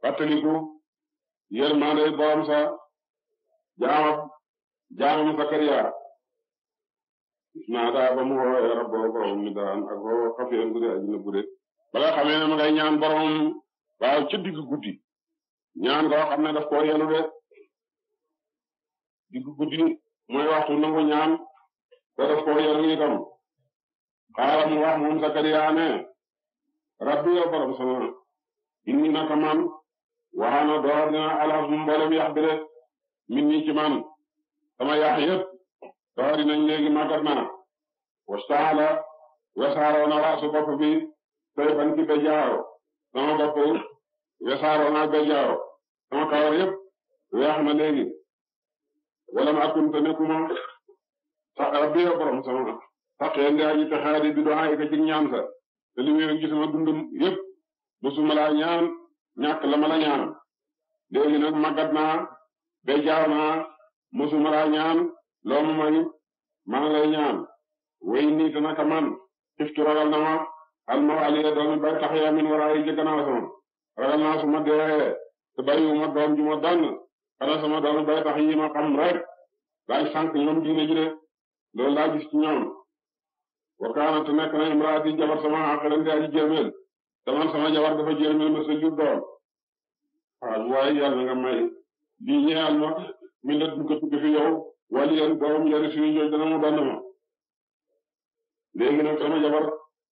fàttaliku yërmande borom sa jaamam Sakariya naa daa ba mu woowe rabboo borom mi daan ak woo xafeen guddi aji na budde ba nga xamee ne ma ngay ñaan borom waaw ci digg guddi ñaan koo xam ne daf koo yelu de digg guddi mooy waxtu nangu ñaan te daf koo yelu itam xaala mu wax moom Sakariya ne rabbi yow borom sama inni naka man waxaana door dina alxas mu mboolem yax bi de min nii ci man sama yax yëpp door dinañ léegi màggat naa wastaala wesaaroo na raasu bopp bi tey fan ci bejaaw sama bopp wesaaroo na bejaaw sama kawar yëpp weex na léegi wala ma akunte nekkuma sax rabbi yow borom sama saqee ndi aji texaadi bi doxaay ka ci ñaan sa te li muy gis ma dundum yëpp musuma laa ñaan ñàkk la ma la ñaan léegi nag màggat naa bejaaw naa musuma laa ñaan loo ma may maa ngi lay ñaan way nii te naka man xiftu ragal na ma alma aliya doomi bay tax ya min waraay jëgganaaw sama ragal naa su ma dee te bàyyiwuma doom ju ma donn xanaa sama doomi bay tax yi ma xam rek daay sànq ñoom diine ji de loolu laa gis ci ñoom wakaana te nekk na imraati jabar sama àqalan di aji jéemeel te man sama jabar dafa jéemeel ma sa jur doom waaw waaye yàlla nga may lii ñeel ma min la dugg tukki fi yow wali yan doom yari suñu jooj dana mu donn ma léegi nag sama jabar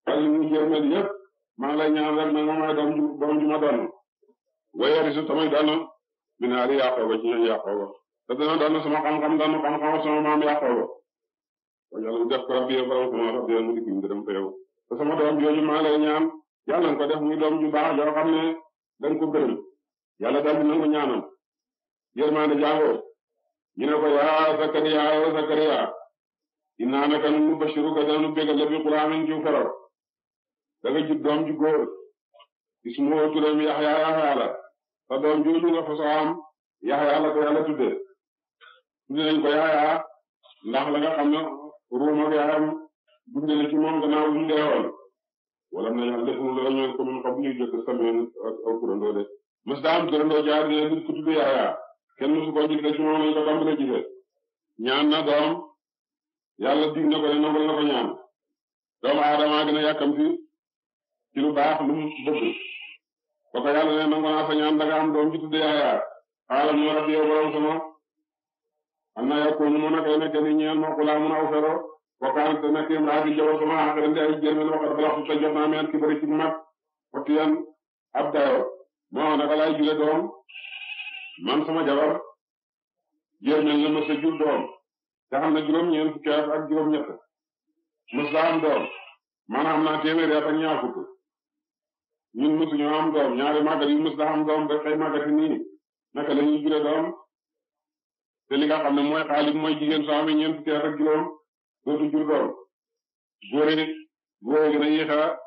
ak li mu jéemeel yëpp maa ngi lay ñaan rek nag ma may doom ju ma donn wayari su tamay donn minaari Yaqooba ci ñoom Yaqooba te dana donn sama xam-xam donn xam-xam sama maam Yaqooba yàlla def ko rabbi borom sama rabbi mu dikk ñu dem fa yow te sama doom jooju maa lay ñaan yàlla nga ko def muy doom ju baax joo xam ne danga ko gërëm yàlla daal di nangu ñaanam yërmande jàngoo ñu ne ko yaa Sakariya yow Sakariya innaa naka nu bashiruka danu bégal la bi xulaamin ju fero da nga jut doom ju góor ismuhu turam Yaxya Yaxya la sa doom jooju nga fa soo am Yaxya la ko yàlla tudde nañ ko Yaxya ndax la nga xam ne ruum ak yaayam dundale ci moom gannaaw bu ñu deewoon wala na yàlla deful la ñoon ko mun xam bu ñuy jëkk sameen aw kurandoo de mës daa am kurandoo jaar ne nit ku tudd Yaxya kenn mësu ko gis ci moom lañ ko tàmbale gise ñaan na doom yàlla dig na ko ne nangul na ko ñaan doomu aadama gën a yàkkamti ci lu baax lu mu bëgg ba ko yàlla ne nangu naa sa ñaan da nga am doom ci tudd Yaxya xaala mu rabbi yow borom sama am na yakunu mu nakay nekk ni ñeel ma xulaa mun aw fero wakkaan te nekk imraati jabar sama àqarandi ay jéemel waxat balaxtu te jot naa meen ki bari ci mag waxtu yan ab dayo moo naka lay jure doom man sama jabar jéemel la mësa jur doom te xam ne juróom-ñeent fukki at ak juróom-ñett mësa am doom maanaam naa téeméeri at ak ñaar fukk ñun mësuñu am doom ñaari màggat yu mësa am doom rek ay màggati nii naka la ñuy jure doom te li nga xam ne mooy xaalis mooy jigéen soo amee ñeent fukki at ak juróom dootu jur doom góor gën a yéex a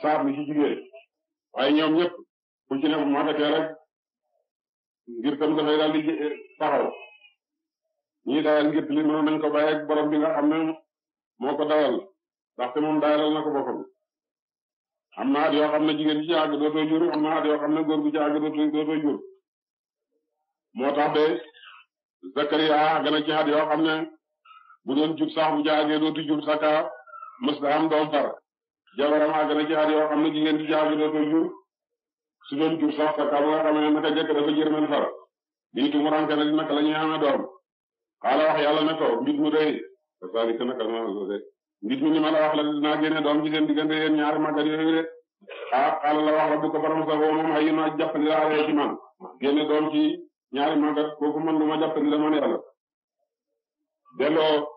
saab ni ci jigéen waaye ñoom ñëpp ku ci ne bu màggatee rek ngir tam dafay daal di taxaw ñii dawal ngir li noonu nañ ko bàyyi ak borom bi nga xam ne moo ko dawal ndaxte moom dawalal na ko boppam am na at yoo xam ne jigéen ci àgg dootoo jur am na at yoo xam ne góor gu ci àgg dootoo jur moo tax de Zakariya gën a ci at yoo xam ne bu doon jur sax bu jaagee dootu jur saka mës da am doom far jabaram a gën a ci at yoo xam ne jigéen ci jaagee dootoo jur su doon jur sax saka bu nga xam ne naka jëkk dafa jërmen far lii tu mu ranke na di naka la ñuy amee doom xaala wax yàlla ne ko mbit mu dey saalika naka ma de mbit mi ni ma la wax la dinaa génne doom ci seen diggante yéen ñaari màggat yooyu de xaala la wax rabbu ko borom sa boo moom ay na jàppandi la alee ci man génne doom ci ñaari màggat kooku man lu ma jàppandi la man yàlla delloo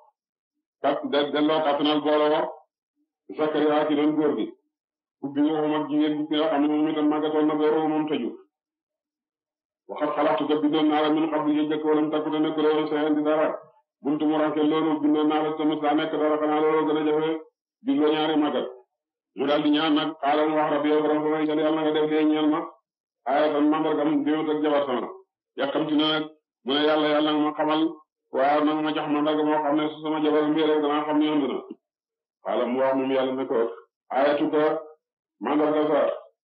kattanal booloo Sakariya ci doon góor gi ubbi waxum ak jigéen bi nga xam ne moom itam màggatoon na booroo moom tëju waxat xalaatu ko bindoon naa la min qablu jëkk walam takkute nekk loolu seen di dara buntu mu ranke loolu bindoon naa la tamit daa nekk dara xanaa loolu gën a jafe jubloo ñaari màggat mu daal di ñaan nag xaaral wax rabbi yow borom sama yàlla nga def dee ñeel ma ayatan mandargam déwét ak jabar sama yàkkamti na nag mu ne yàlla nga ma xamal waaw nag ma jox mandarga moo xam ne su sama jabar mbii rek danaa xam ne yomb na xaala mu wax moom yàlla ne ko ayatu ko mandarga sa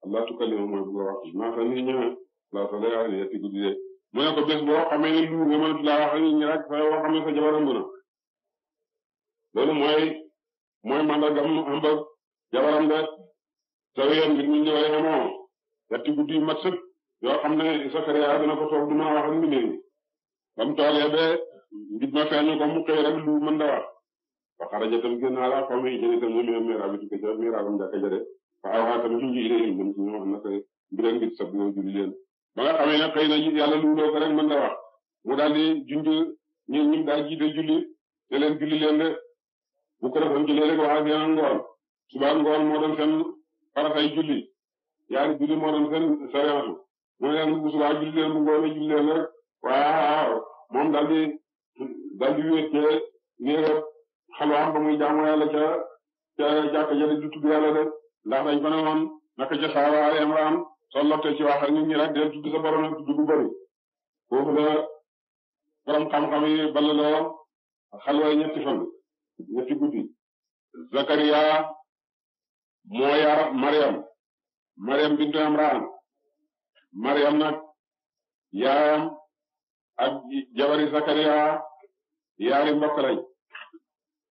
allah tukallimu mooy bu wax naa sa nit ñëwee la sa lay wax yetti guddi de mu ne ko bés boo xamee ne lu nga mënatu laa wax nit ñi rek sa yoo xam ne sa jabar ëmb na loolu mooy mandargam ëmb jabaram de sa wéen bi ñu ñëwee xamoo yetti guddi yu mat sëkk yoo xam ne Sakariya dina ko toog du mën a wax ak mbindeef yi ba mu toogee ba mbir ma feeñu ko mu xëy rek lu mën da wax fa xaraja tam génn ala xaw ma jëni tam ñu miiraab bi tukka miiraabam jàkka ja de fa awaa tam ñu ngi leen mën ci ñoo naka mbiram ngir sab yoo julli leen ba nga xamee ne xëy na yàlla lu loo ko rek mën da wax mu daal di junj ñi daal jiite julli te leen julli leen de bu ko defoon julli rek wax ak yeneen ngoon suba ngoon moo doon seen faratay julli yaari julli moo doon seen sariatu mu ne leen bu subaa julli leen bu ngoon julli leen rek waaw moom daal di wéet ci néegam xalwaam ba muy jaamu yàlla ca jàkka ja di tudd yàlla de ndax dañ ko ne woon naka ca saara Imraan soo lottee ci wax ak nit ñi rek del tudd sa borom ak tudd gu bëri foofu la borom xam-xam yi ballaloo xalway ñetti guddi Zakariya moo yar Mariam bintu Imraan Mariam nag yaayam ak jabari Zakariya yaari mbokk lañ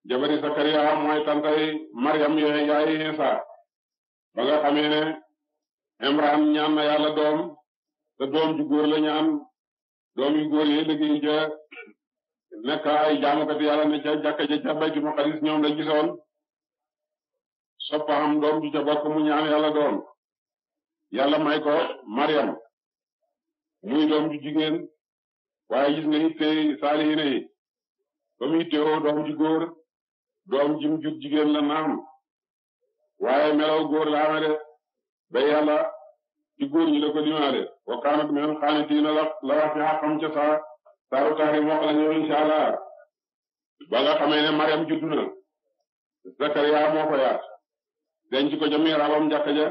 jabari Zakariya mooy tantay Mariam yaayi Isa ba nga xamee ne Imraan ñaan na yàlla doom te doom ju góor la ñaan doom yu góor yi liggéey ca nekk ay jaamukati yàlla ne ca jàkka ja ca Baytul Maqdis ñoom la gisoon soppa am doom ju ca bokk mu ñaan yàlla doom yàlla may ko Mariam muy doom ju jigéen waaye gis nga ittey saalihiina yi ba muy teewoo doom ju góor doom jim jur jigéen la naam waaye melaw góor la amee de ba yàlla ci góor ñi la ko limaale wa kaanat minal qaanitiina la wax ci xaqam ca saaru Tahrim wax la ñëw insha Allah ba nga xamee ne Mariam juddu na Zakariya moo ko yaat denc ko ca miiraabam jàkka ja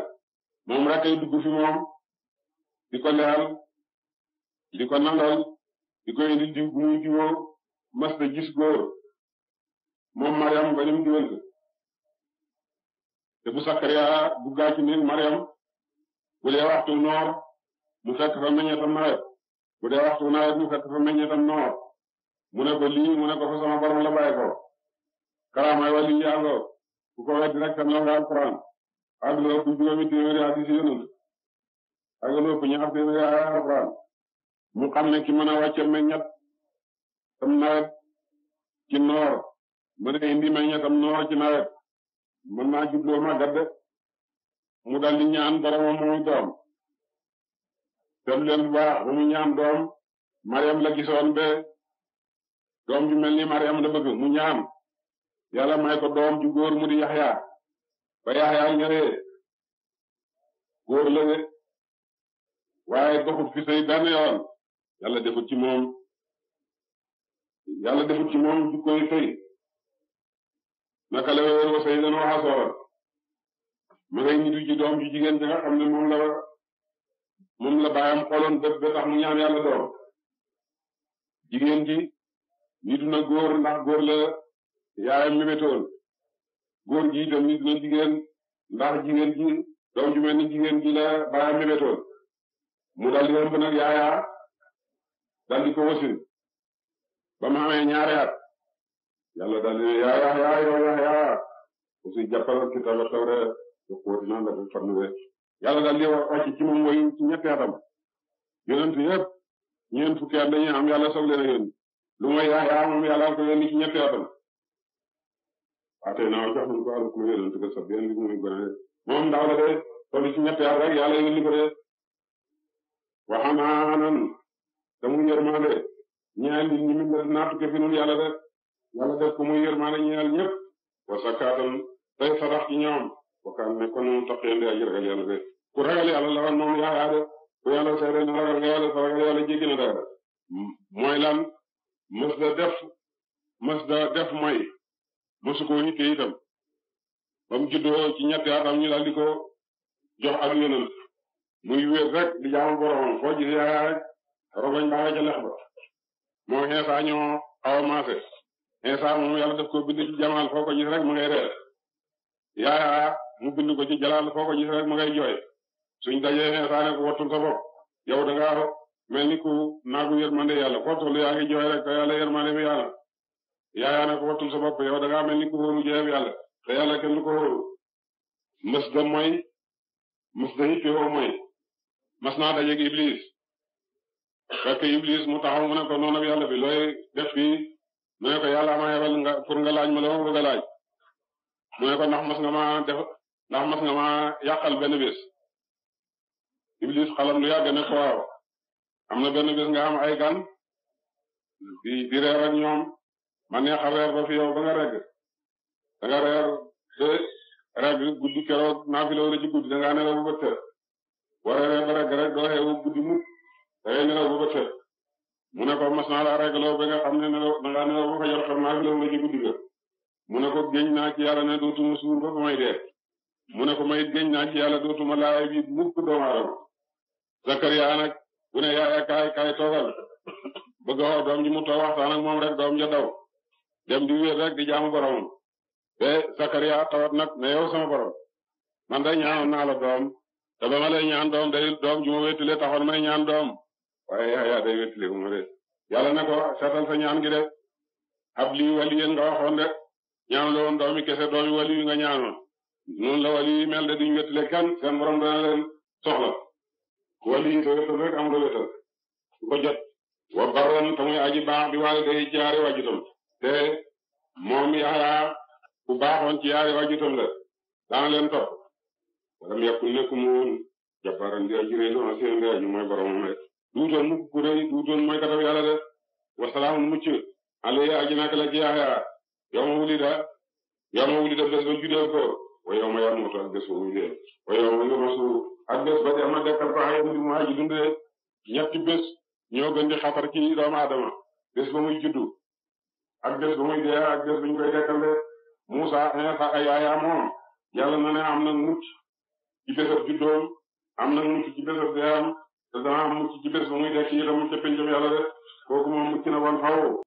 moom rek ay dugg fi moom di ko leyal di ko nandal di ko indi diw bu muy diwoo mas na gis góor moom Mariam ba nim diwante te bu Zakariya duggaa ci néeg Mariam bu dee waxtu noor mu fekk fa meññetam nawet bu dee waxtu nawet mu fekk fa meññetam noor mu ne ko lii mu ne ko fa sama borom la bàyyi ko karaamay wali yàlla ku ko weddi rek tam la nga Alquran ak lu ëpp juróomi téeméeri hadiis yonent ak lu ëpp ñaar téeméeri Alquran mu xam ne ki mën a wàcce meññet tam nawet ci noor mën a indi meññetam noor ci nawet mën naa jubloo màggat de mu dal di ñaan boromam muy doom dem leen bu baax ba mu ñaan doom Mariam la gisoon be doom ju mel ni Mariam la bëgg mu ñaan yàlla may ko doom ju góor mu di Yaxya ba Yaxya ñëwee góor la de waaye doxut fi say benn yoon yàlla defut ci moom jukkoy sëy naka la wéer wa sëy dañoo xasoola ma ngay nitu ci doom ju jigéen ja nga xam ne moom la baayam xooloon bët ba tax mu ñaan yàlla doom jigéen ji nitu na góor ndax góor la yaayam mébétoon góor gi itam nitu na jigéen ndax jigéen ji doom ju mel ni jigéen ji la baayam mébétoon mu dal di ëmb nag yaaya dal di ko wasin ba mu amee ñaari at yàlla dal di ne yaaya aussi jàppal kitaaba tawre ko dina la farnu we yàlla dal di wàcc ci moom mooy ci ñetti atam yonent yëpp ñeent fukki at dañuy am yàlla soog leen a yónni lu mooy yaaya moom yàlla ko yónni ci ñetti atam waatee naa jox nañ ko àll ku yonent ko sa bien li muy gone moom ndaw la de toll ci ñetti at rek yàlla yónni ko de waxanaanan te mu yërmande ñeel nit ñi mi naatu ke fi nun yàlla de yàlla def ko muy yërmande ñeel ñëpp wa sakkaatan tey sadax ci ñoom wakkaan ne kon moom taqeende aji ragal yàlla de ku ragal yàlla la woon moom yaayaa de ku yàlla seede na ragal nga yàlla sa ragal yàlla jéggi na dara mooy lan mës da def mooy mësu ko yitte itam ba mu juddoo ci ñetti atam ñu daal di ko jox ak yonent muy wér rek di jaamu boromam foo gis yaayaa rek robañ baa nga ca lex ba moo Iisaa ñoo xaw a maase Iisaa moom yàlla def ko bind ci jamaal foo ko gis rek mu ngay reer yaayaa mu bind ko ci jalaal foo ko gis rek mu ngay jooy suñ dajee Iisaa ne ko wattul sa bopp yow da ngaa mel ni ku naagu yërmande yàlla foo toll yaa ngi jooy rek te yàlla yërmande bi yàlla yaa ne ko wattul sa bopp yow da ngaa mel ni ku wóolu jeeb yàlla te yàlla kenn du ko wóolu mës ga mooy mës ga hippewoo mooy mas naa dajeeg iblis fekk iblis mu taxaw mu ne ko noonu yàlla bi looy def fii mu ne ko yàlla ma yebal nga pour nga laaj ma la ma bëgg a laaj mu ne ko ndax mas nga ma yàqal benn bés iblis xalam lu yàgg ne ko waaw am na benn bés nga am ay gan di reer ak ñoom ma neex a reer ba fi yow ba nga regg da nga reer ba regg guddi keroog naafila wala ci guddi da ngaa nelaw bu bët set boo reeree ba regg rek doo xeewu guddi mukk da ngay nelaw bu bët set mu ne ko mas naa la reggloo ba nga xam ne nelaw da ngaa nelaw ba fa yor xam naafila wala ci guddi ga mu ne ko géñ naa ci yàlla ne dootuma suur ba may dee mu ne ko may géñ naa ci yàlla dootuma laay bi mukk doomu aadama Zakariya nag bu ne yaaya kaay toogal bëgg a woo doom ji mu toog waxtaan ak moom rek doom ja daw dem di wéet rek di jaamu boromam te Zakariya tawat nag ne yow sama borom man day ñaanoon naa la doom te ba ma lay ñaan doom day doom ju ma wéttile taxoon may ñaan doom waaye yaaya day wéttile bu ma de yàlla ne ko seetal sa ñaan gi de ab lii wali yéen nga waxoon de ñaan la woon doomi kese doomi wali yu nga ñaanoon noonu la wali yi mel de duñ wéttile kenn seen borom dana leen soxla wali yi sa wéttal rek am nga wéttal su ko jot wa barran te muy aji baax bi waale day jaari wajutam te moom Yahya ku baaxoon ci yaari wajutam la daana leen topp walam yakun nekku mu jabbaran di aji réy doona seen aji mooy boromam rek duutoon mukk ku réy duutoon mooy katab yàlla de wasalaamun mucc alayhi aji nak la ci Yahya yawma wulida bés ba judee ko wa yawma yamuutu ak bés ba muy dee wa yawma yubasu ak bés ba di ama dekkal ko ay mu mu aji dundee ñetti bés ñoo gën di xatar ci doomu aadama bés ba muy juddu ak bés ba muy dee ak bés buñ koy dekkal de Musa Isa ay Yahya moom yàlla na ne am na mucc ci bésab juddoom am na mucc ci bésab deeyam te dana am mucc ci bés ba muy dekk itam ca pencam yàlla de kooku moom mucc na woon faw